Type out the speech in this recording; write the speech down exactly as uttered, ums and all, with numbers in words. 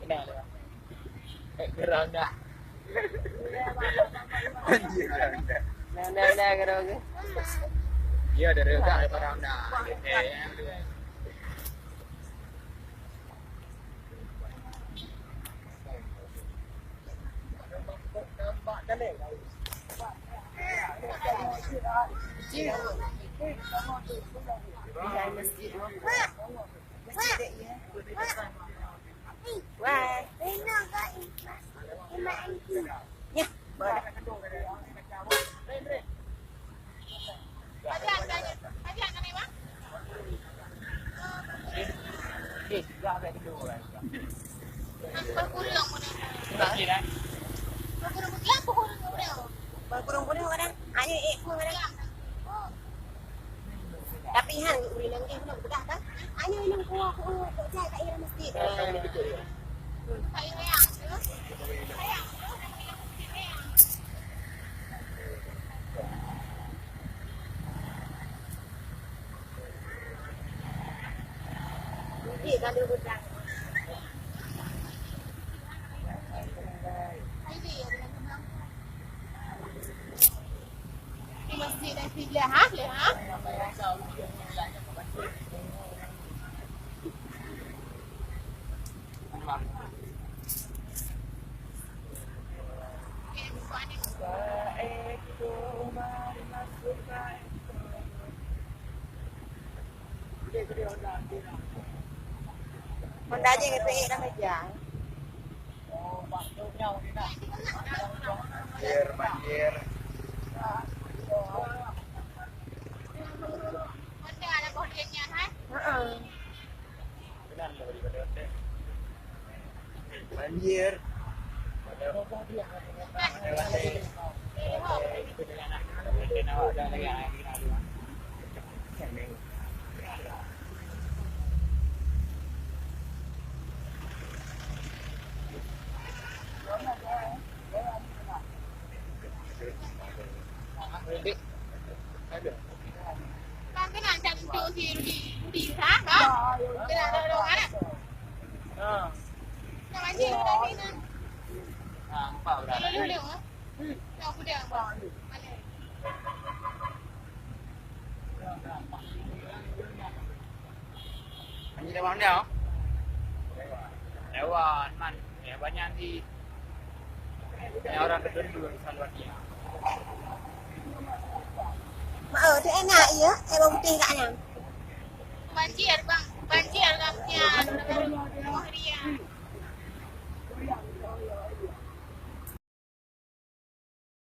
Gerang dah. Anjir, gerang dah. Nah, nah, nah, gerang dah. Iya, dari dah, dari padang dah. Eh, eh. Wah. Tapi han ureueng nyang geh ulôn peugah kan, hanya inong kuah ku, ku jai ka ié masjid. Honda jih geupeuék lam meja. Banjir, banjir. Heeh. Banjir. Kan keunan cak untuk si Rudi, Rudi Yusa, kan? Keunan dong-dong anak. Ha. Nak banjir tadi kan? Ha, empat orang. Lalu, lalu, lalu, ha? Hmm. Nak kuda, Abang. Mana? Banjir dah mana? Lewat, man. Ya, banyak di, banyak orang tertidur di saluan dia. Mak, oh, tu enak ya, eh, bawang putih kat nang. Banjir, bang. Banjir, bang.